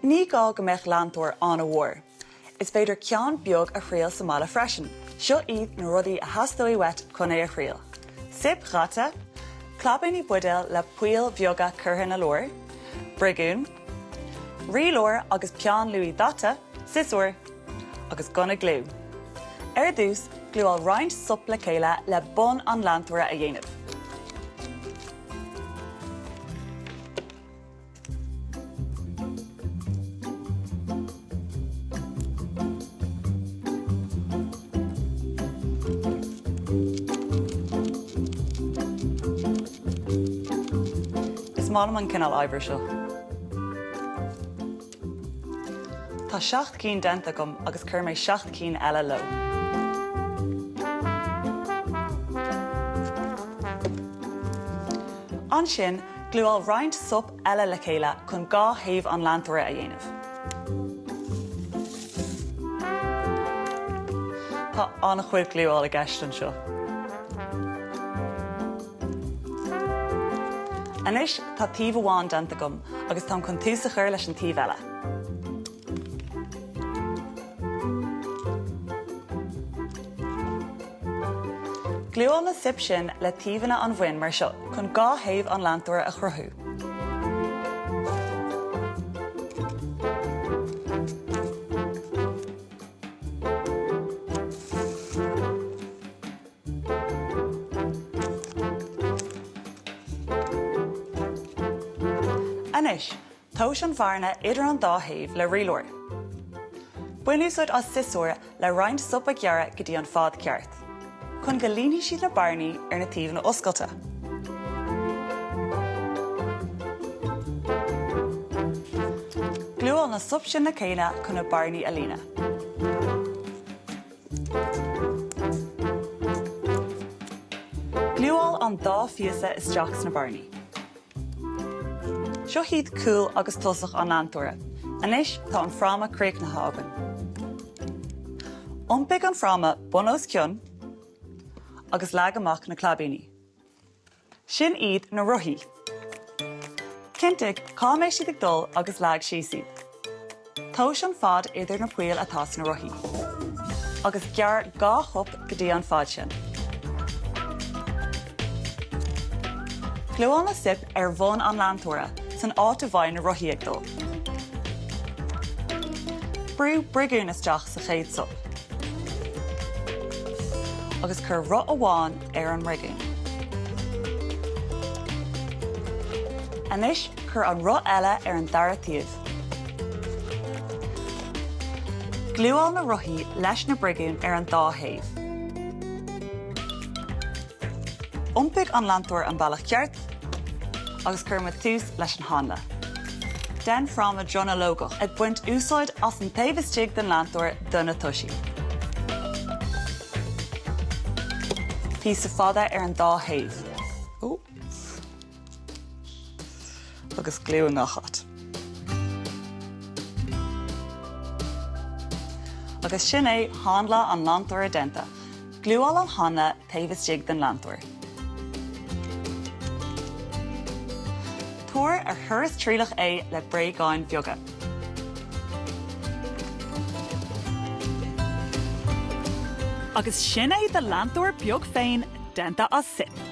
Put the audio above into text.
Ní gá go mbeadh leantóir an-mhór. Is féidir ceann beag a thriail sa mbaile freisin. Seo iad na rudaí a theastóidh uait chun é a thriail, soip dhaite, claibíní buidéil le poill bheaga curtha ina lár, briogáin, rialóir agus peann luaidhe daite, siosúr agus gunna gliú. Ar dtús, gliúáil roinnt sop le chéile le bun an leantóra a dhéanamh. Is maith liom an cineál oibre seo. Tá 7 cinn déanta agam agus chuir mé 7 cinn eile leo. Ansin, gliúáil roinnt sop eile le chéile chun 2 thaobh an leantóra a dhéanamh. Tá an-chuid gliúáil i gceist anseo. Anois tá taobh amháin déanta agam agus táim chun tús a chur leis an taobh eile. Gliúáil na soip sin le taobhanna an bhoinn mar seo chun 2 thaobh an leantóra a chruthú. Anois, tomhais an bhearna idir an dá thaobh le rialóir. Bain úsáid as siosúr le roinnt sop a ghearradh go dtí an fad ceart, chun go líonfaidh siad na bearnaí ar na taobhanna oscailte. Gliúáil na soip sin le chéile chun na bearnaí a líonadh. Gliúáil an dá phíosa isteach sna bearnaí. Seo iad cúl agus tosach an leantóra. Anois tá an fráma críochnaithe againn. Iompaigh an fráma bun os cionn agus leag amach na claibíní. Sin iad na rothaí. Cinntigh cá mbeidh siad ag dul agus leag síos iad. Tomhais an fad idir na poill atá sna rothaí. Agus gearr 2 shop go dtí an fad sin. Gliúáil na soip ar bhun an leantóra, san áit a mbeidh na rothaí ag dul. Brú briogún isteach sa chéad sop. Agus cuir roth amháin ar an mbriogún. Anois cuir an roth eile ar an dara taobh. Gliúáil na rothaí leis na briogúin ar an dá thaobh. Iompaigh an leantóir an bealach ceart agus cuirfimid tús leis an hanla. Déan fráma dronuilleogach ag baint úsáid as an taobh istigh den leantóir do na toisí. Píosa fada ar an dá thaobh. Agus gliú i ngach áit. Agus sin é hanla an leantóra déanta. Gliúáil an hanla taobh istigh den leantóir. Tabhair ar thuras trialach é le bréagáin bheaga. Agus sin é do leantóir beag féin déanta as soip!